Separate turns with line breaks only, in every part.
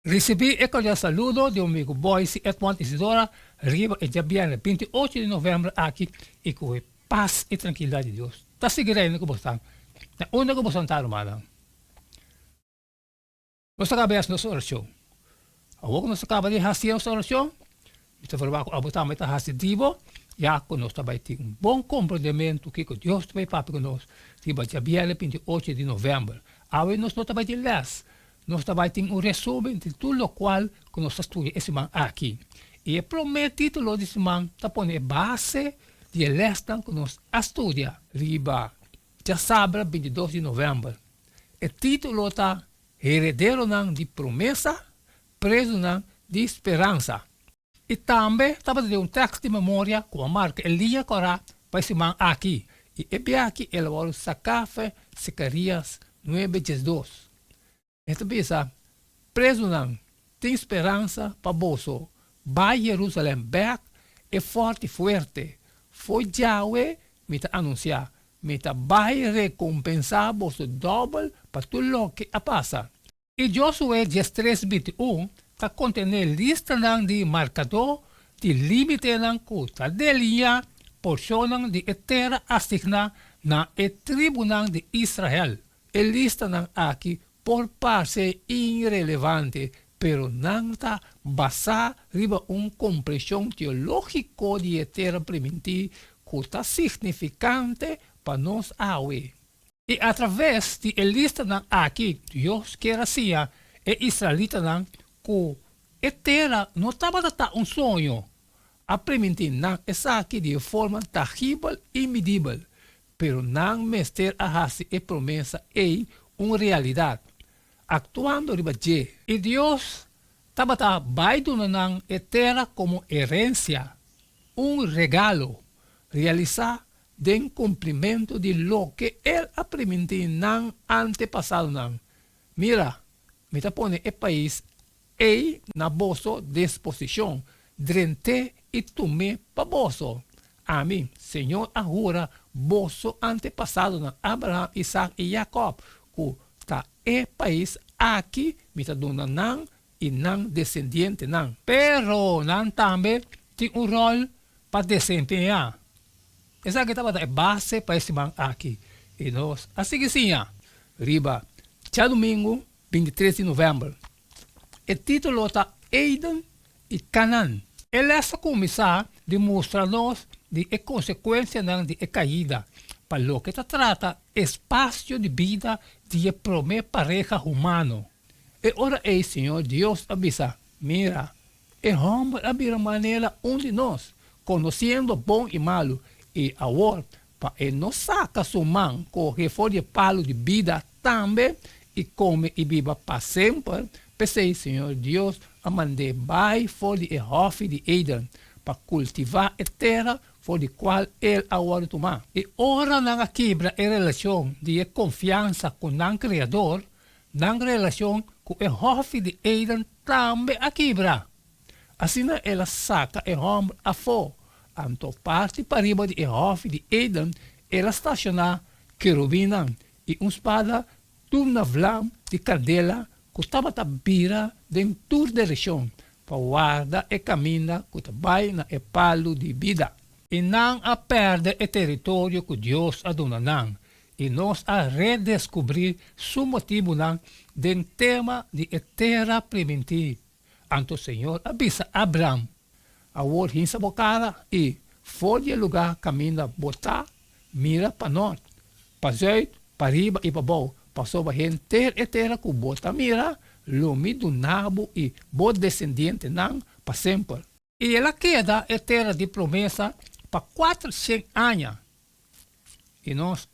Risibí e kordial saludo di un amigu Boyce Edmond Isidora riba e djabièrnè 28 di novèmber aki i ku e pas i trankilidat di Dios ta sigui reina ku boso na unda ku boso ta, rumannan. Nos ta kaba di hasi nos orashon. Awor ku nos ta kaba di hasi nos orashon, mi ta verwagt ku abo tambe ta hasi di bo, ya ku nos ta bai tin un bon komprendementu kiko Dios ta bai papia ku nos riba djabièrnè 28 di novèmber. Awe nos no ta bai tin lès, nos ta bai tin un resumen di tur lokual ku nos ta studia e siman aki. I e promé título di siman ta pone e base di e lèsnan ku nos a studia riba djasabra 22 di novèmber. E título ta Herederonan di Promesa, Prezunan di Speransa. I tambe tabata den un tèkst di memoria ku a marka e liña kòrá pa e siman aki, i e biaha el a wòrdu saká fe Sekarias nuebe 12. E ta bisa, Prezunan, tin speransa pa boso, bai Jerusalèm bèk, e fòrti fuerte, fo'i djawe mi ta anunsiá, Mi ta bai rekompensá boso dòbel pa tur loke a pasa. I Josué 13 21 ta kontené listanan di markadó di límitenan ku ta deliñá porshonnan di e tera asigná na e tribunan di Israel. E listanan aki por parse irelevante, pero nan ta basá riba un komprenshon teológiko di e Tera Primintí ku ta signifikante pa nos awe. I atraves di e listanan aki Dios kier a siña e israelitanan ku e tera no tabata ta un soño. A primintí nan esaki di e forma tangibel i midibel, pero nan mester a hasi e promesa ei un realidat, aktuando riba dje. I Dios tabata bai duna nan e tera komo herensia, un regalo, realisá den kumplimentu di loke el a primintí nan antepasadonan, Mira, mi ta pone e pais ei na boso disposishon, drent'é i tum'é pa boso. Ami, Señor, a hura boso antepasadonan Abraham, Isaac i Jacob, ku ta e pais aki mi ta duna nan i nan desendientenan. Pero nan tambe tin un ròl pa desempeñá. Esaki tabata e base pa e siman aki i nos a sigui siña riba djadumingu 23 di novèmber. E título ta Eden i Canaan. E lès a kuminsá di mustra nos di e konsekuensianan di e kaida pa loke ta trata espasio di bida di e promé pareha humano. E ora ei Señor Dios a bisa, Mira, e hòmber a bira manera un di nos, konosiendo bon i malu, i awor, pa e no saka su man kohe for di e palu di bida tambe i kome i biba pa semper, p'esei Señor Dios a mand'é bai for di e hòfi di Eden, pa kultivá e tera for di kual el a wòrdu tumá. I ora nan a kibra e relashon di e konfiansa ku nan Kreador, nan relashon ku e hòfi di Eden tambe a kibra. Asina el a saka e hòmber afó, anto parti pariba di e hòfi di Eden el a stashoná kerubinnan i un spada tur na vlam di kandela ku tabata bira den tur direkshon pa warda e kaminda ku ta bai na e palu di bida. I nan a pèrdè e teritorio ku Dios a duna nan, i nos a redeskubrí su motibunan den tema di e tera primintí. Anto Señor a bisa Abram, Awor hinsa bo kara i for di e lugá kaminda bo ta, mira pa nòrt, pa zùit, pa riba i pa bou, pasobra henter e tera ku bo ta mira lo mi duna bo i bo desendientenan pa semper. I el a keda e tera di promesa pa 400 aña. I nos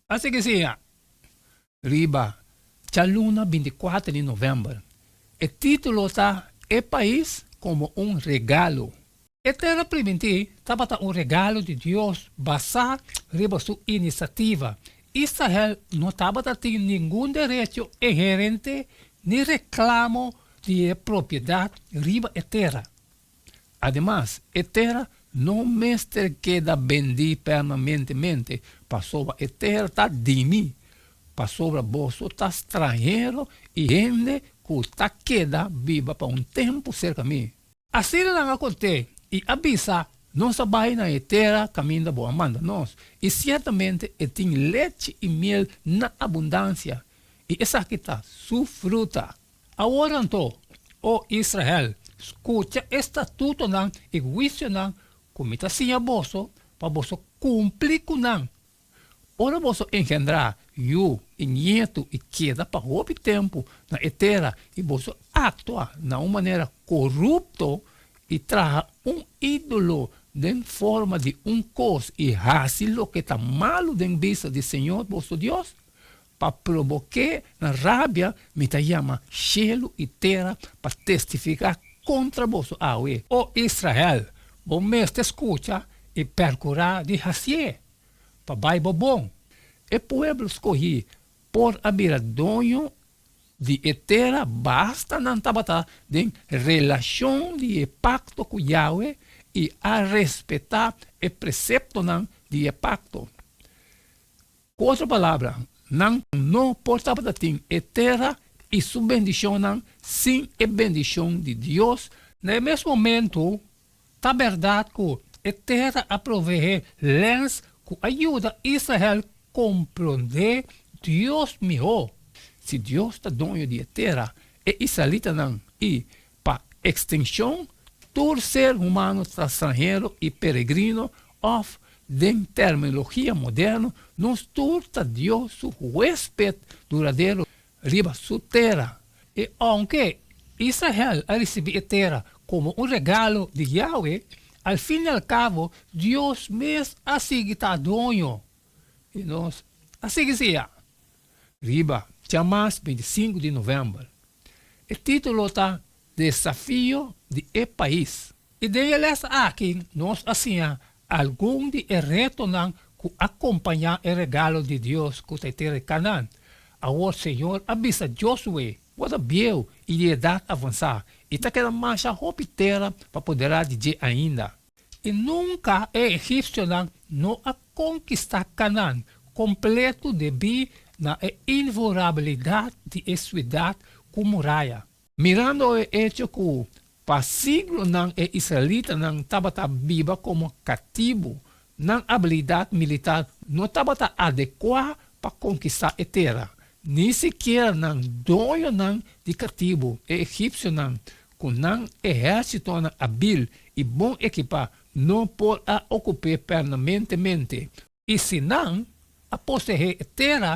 a sigui siña riba djaluna 24 di novèmber. E título ta E Pais Komo un Regalo. E tera primintí tabata un regalo di Dios basá riba su inisiativa. Israel no tabata tin ningun derecho inherente ni reklamo di e propiedat riba e tera. Ademas, e tera no mester keda bendí permanentemente, pasobra e tera ta di mi. Pasobra boso ta stranhero i hende ku ta keda biba pa un tempu serka mi. Asina nan a kont'é i a bisa, Nos a bai na e tera kaminda bo a manda nos, i siertamente e tin lechi i miel na abundansia, i esaki ta su fruta. Awor anto, o Israel, skucha e statutonan i huisionan ku mi ta siña boso pa boso kumpli ku nan. Ora boso engendrá yu i nietu i keda pa hopi tempu na e tera i boso aktua na un manera korupto i traha un ídolo den forma di un kos i hasi loke ta malu den bista di señor boso Dios, pa probok'é na rabia, mi ta yama shelu i tera pa testifiká kontra boso awe. O Israel, bo mester skucha i perkurá di hasié, pa bai bo bon. E pueblo skohí por a bira doño di e tera basta nan tabata den relashon di e pakto ku Yahweh i a respetá e preseptonan di e pakto. Ku otro palabra, nan no por tabata tin e tera i su bendishonnan sin e bendishon di Dios. Na e mes momentu, ta bèrdat ku e tera a proveé lens ku a yuda Israel komprondé Dios mihó. Si Dios ta doño di e tera, e israelitanan i, pa ekstenshon, tur ser humano ta stranhero i peregrino òf, den terminologia moderno, nos tur ta Dios su huésped duradero riba su tera. I ounke Israel a risibí e tera komo un regalo di Yahweh, al fin i al kabo Dios mes a sigui ta doño. I nos a sigui siña riba djamas 25 di novèmber. E título ta Desafio di e Pais. I den e lès aki nos a siña algun di e retonan ku a kompañá e regalo di Dios ku ta e tera di Kanaan. Awor Señor a bisa Josué, Bo ta bieu i di edat avansá, i ta keda masha hopi tera pa poderá di dje ainda. I nunka e egipsionan no a konkistá Kanaan kompletu debí na e invulnerabilidat di e siudat ku muraya. Mirando e echo ku pa siglonan e israelitanan tabata biba komo katibu, nan abilidat militar no tabata adekuá pa konkistá e tera, ni sikiera nan doñonan di katibu, e egipsionan, Ku nan ehérsitonan abil i bon ekipá no por a okup'é permanentemente. I si nan a poseé e tera,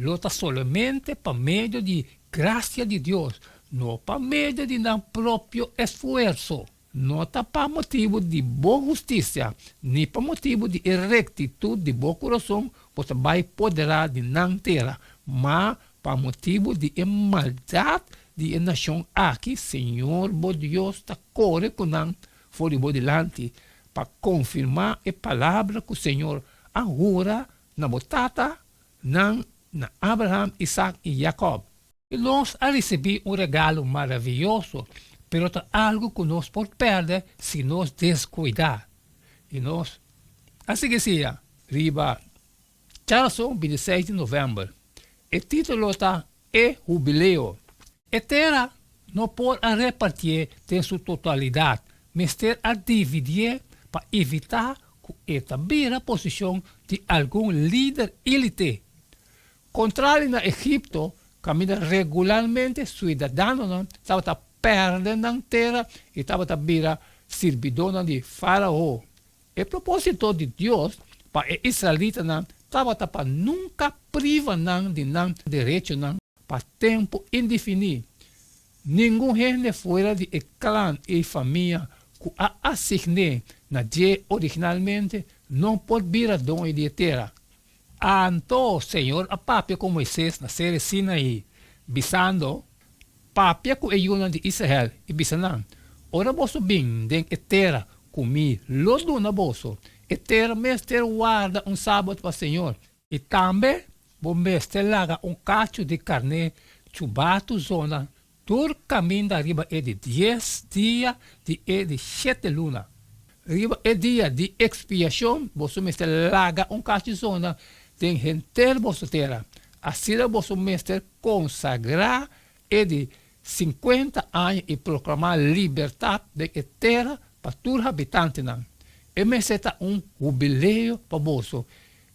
lo ta solamente pa medio di grasia di Dios, no pa medio di nan propio esfuerso. No ta pa motibu di bo hustisia, ni pa motibu di e rektitut di bo kurason bo ta bai poderá di nan tera, ma Pa motibu di e maldat di e nashon aki, Señor bo Dios ta kore ku nan for di bo dilanti, pa konfirmá e palabra ku Señor a hura na bo tata nan, na Abraham, Isak i Jakòb. Nos a risibí un regalo maravioso, pero ta algu ku nos por pèrdè si nos deskuidá. I nos a sigui siña riba Djarason 26 di novèmber. E título ta E Hubileo. E tera no por a repartié den su totalidat, mester a dividié pa evitá ku e ta bira posishon di algun lider élite. Kontrali na Egipto, kaminda regularmente suidadanonan tabata pèrdè nan tera i tabata bira sirbidónan di Fárao. E propósito di Dios pa e israelitanan tabata pa nunka priva nan di nan derechonan pa tempu indefiní. Ningun hende fuera di e klan i famia ku a asign'é na dje originalmente no por bira doño di e tera. Anto Señor a papia ku Moisés na Sere Sinaí, bisando, Papia ku e yunan di Israel i bisa nan, Ora boso bin den e tera ku mi lo duna boso, e tera mester warda un sabat pa Señor. I tambe bo mester laga un kachu di karné chubatu zona tur kaminda riba e di dies dia di e di shete luna. Riba e dia di ekspiashon boso mester laga un kachu zona den henter boso tera. Asina boso mester konsagrá e di sinkuenta aña i proklamá libertat den e tera pa tur habitantenan. E mester ta un hubileo pa boso,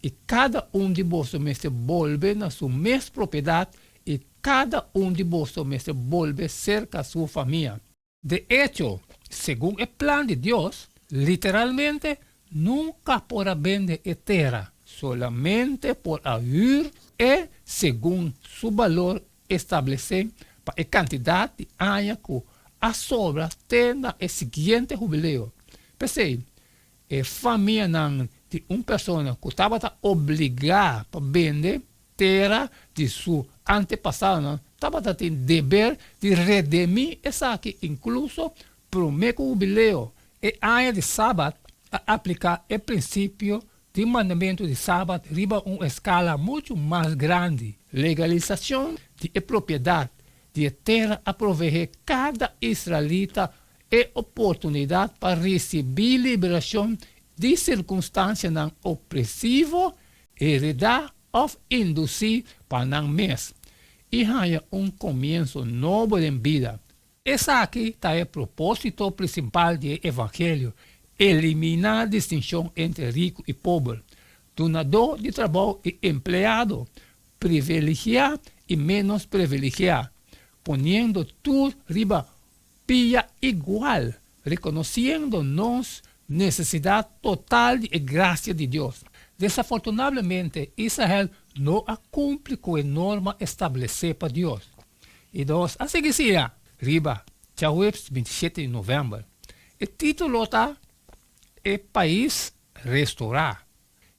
i kada un di boso mester bolbe na su mes propiedat i kada un di boso mester bolbe serka su famia. De echo, segun e plan di Dios, literalmente nunka por a bende e tera, solamente por a hür e segun su balor establesé pa e kantidat di aña ku a sobra te na e siguiente hubileo. P'esei, e famianan di un persona ku tabata obligá pa bende tera di su antepasadonan tabata tin deber di redemí esaki inkluso promé ku hubileo. E aña di Sabat a apliká e prinsipio di mandamentu di Sabat riba un eskala muchu mas grandi. Legalisashon di e propiedat di e tera a proveé kada israelita e oportunidat pa risibí liberashon di sirkunstansianan opresivo, heredá òf indusí pa nan mes, i haña un komienso nobo den bida. Esaki ta e propósito prinsipal di e evangelio, eliminá distinshon entre riku i pober, dunadó di trabou i empleado, privilegiá i ménos privilegiá, poniendo tur riba pia igual, rekonosiendo nos nesesidat total di e grasia di Dios. Desafortunablemente, Israel no a kumpli ku e norma establesé pa Dios. I nos a sigui siña riba djaweps 27 di novèmber. E título ta E Pais Restorá.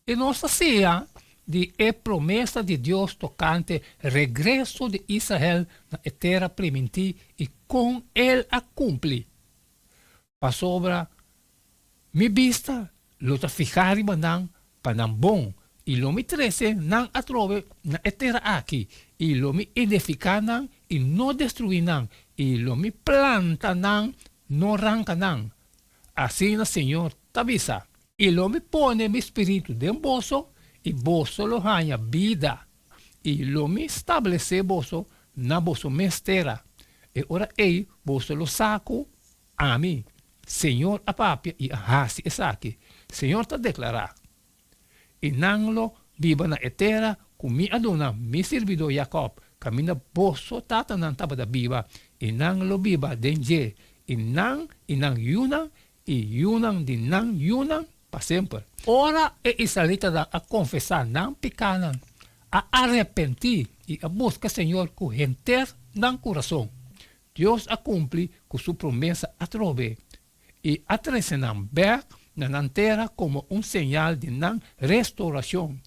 I nos ta siña di e promesa di Dios tokante regreso di Israel na e tera primintí i kon el a kumpli. Pasobra mi bista lo ta fihá riba nan pa nan bon, i lo mi trese nan atrobe na e tera aki, i lo mi edifiká nan i no destruí nan, i lo mi planta nan, no ranka nan. Asina Señor ta bisa. I lo mi pone mi spiritu den boso, i boso lo haña bida, i lo mi stablesé boso na boso mes tera. E ora ei boso lo sa ku ami, Señor, a papia i a hasi esaki, Señor ta deklará. I nan lo biba na e tera ku mi a duna mi sirbidó Jakòb, kaminda boso tatanan tabata biba, i nan lo biba den dje, i nan i nan yunan i yunan di nan yunan pa semper. Ora e israelitanan a konfesá nan pikánan, a arepentí i a buska Señor ku henter nan kurason, Dios a kumpli ku su promesa atrobe i a trese nan bèk na nan tera komo un señal di nan restourashon.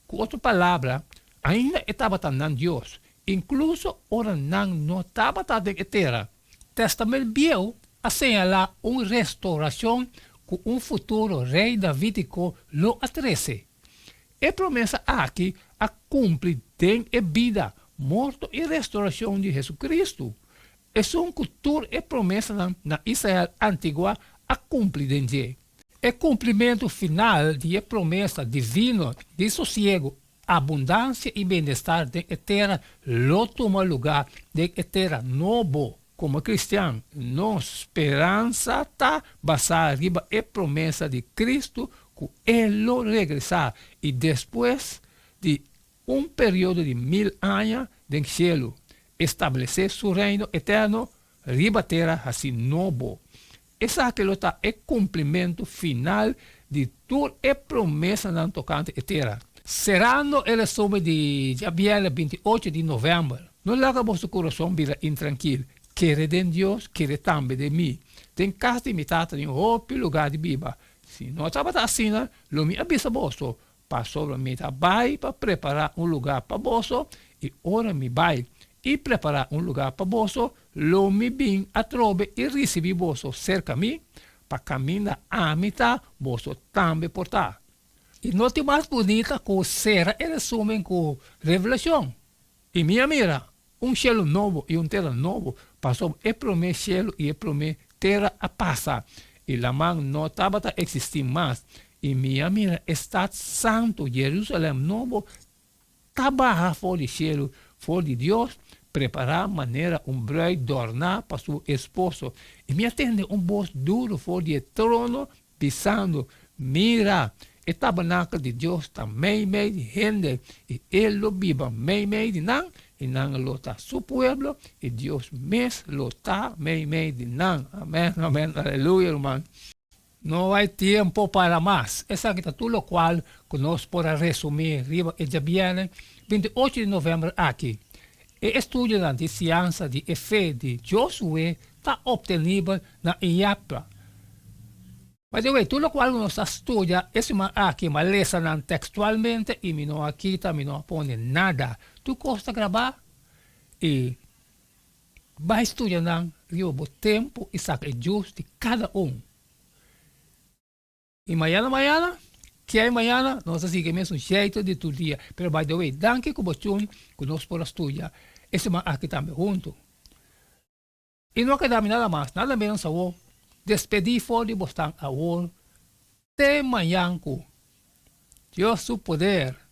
Ku otro palabra, ainda e tabata nan Dios, inkluso ora nan no tabata den e tera. Tèstamènt Bieu a señalá un restourashon ku un futuro rei davídiko lo a trese. E promesa aki a kumpli den e bida, morto i restourashon di Hesukristu, esun ku tur e promesanan na Israel antiguá a kumpli den dje. E kumplimentu final di e promesa divino di sosiegu, abundansia i bienestar den e tera lo tuma lugá den e tera nobo. Komo kristian, nos speransa ta basá riba e promesa di Kristu ku e lo regresá i despues di un periodo di mil aña den shelu, establesé su Reino eterno riba tera hasí nobo. Esaki lo ta e kumplimentu final di tur e promesanan tokante e tera. Serando e resumen di djabièrnè 28 di novèmber, No laga boso kurason bira intrankil. Kere den Dios, kere tambe den mi. Den kas di mi Tata tin hopi lugá di biba. Si no tabata asina, lo mi a bisa boso, Pasobra mi ta bai pa prepará un lugá pa boso, i ora mi bai i prepará un lugá pa boso, lo mi bin atrobe i risibí boso serka mi, pa kaminda ami ta, boso tambe por ta. I no tin mas bunita ku sera e resumen ku Revelashon. I mi a mira un shelu nobo i un tera nobo, pasobra e promé shelu i e promé tera a pasa, i laman no tabata eksistí mas. I mi a mira e stat santu, Jerusalèm nobo, Ta baha for di shelu, for di Dios, prepará manera un brùid dòrná pa su esposo. I mi a tende un bos duru for di e trono bisando, Mira! E tabernakel di Dios ta meimei di hende, i E lo biba meimei di nan, i nan lo ta Su pueblo, i Dios mes lo ta meimei di nan. Amèn, amèn, aleluya, ruman. No hay tiempo para mas. Esaki ta tur locual cu nos por a resumi riba e djabierne 28 di november aki. E estudionan di siansa di e fe di Josué ta obtenibel na IAPA. By the way, tur locual cu nos a studia e siman aki m'a lesa nan textualmente y mi no a kita, mi no a pone nada. Tur cos ta grabá y Bai studia nan riba bo tempu i saka e djus di kada un. I mañana mañana, kiai mañana, nos ta sigui e mesun jeito di tur dia. Pero by the way, danki ku bo tune ku nos por a studia e siman aki tambe huntu. I no a keda mi nada mas, nada menos awor, despedí for di bosnan awor te mañan ku Dios su poder.